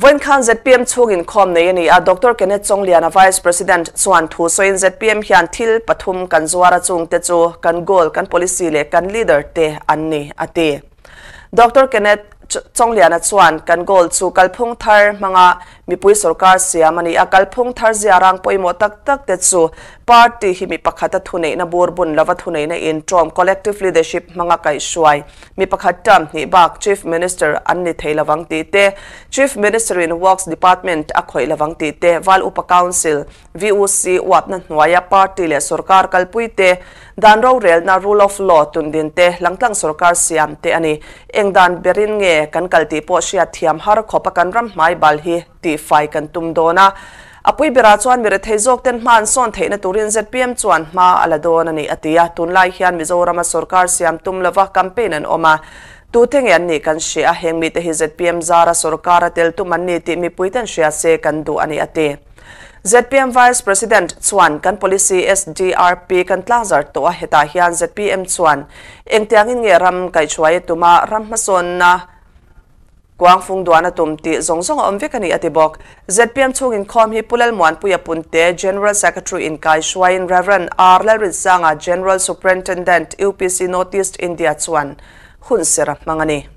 Vawiin khan zpm chhungin khawm nei a ni a, Doctor Kenneth Chawngliana Vice President chuan thu sawiin zpm hian thil pathum kan zuar a chungte chu kan goal, kan policy leh kan leader te an ni, a ti. Doctor Kenneth Chawngliana chuan kan goal chu kalphung thar hmanga mipui sorkar siam a ni a, kalphung thar ziarang pawimawh tak tak te chu party hi mi pakhata thuneihna bur bun lova thuneihna intawm, collective leadership, hmanga kaihhruai. Mi pakhat term hnih bak Chief Minister an ni thei lovang tih te, Chief Minister in Works Department a khawih lovang tih te, Val Upa Council, VUC, uapna hnuaia party leh sorkar kalpui te, dan rorelna, rule of law, tundin te, langtlang sorkar siam te a ni. Eng dan berin nge kan kal tih pawh hriat thiam har khawpa kan ram hmai bal hi tihfai kan tum dawn a. A pui berah chuan mi rethei zawk ten hma an sawn theihna turin zpm chuan hma a la dawn a ni, a ti a. Tunlai hian Mizorama sorkar siam tum lova campaign an awm a, tute nge an nih kan hria a, heng mite hi zpm zara sorkar a tel tum an ni tih mipui ten hria se kan duh a ni, a ti. Zpm Vice President chuan kan policy SDRP kan tlangzar tawh a, hetah hian zpm chuan engtiangin nge ram kaihhruai a tum a, ram hmasawnna, Kuangfung duan a tum tih zawng zawng a awm vek a ni a ti bawk. Zpm chhung inkhawm hi Pu Lalmuanpuia Punte, General Secretary in kaihruaiin Rev. R. Lalrinsanga, General Superintendent, UPC North East India chuan hunserh a hmang a ni.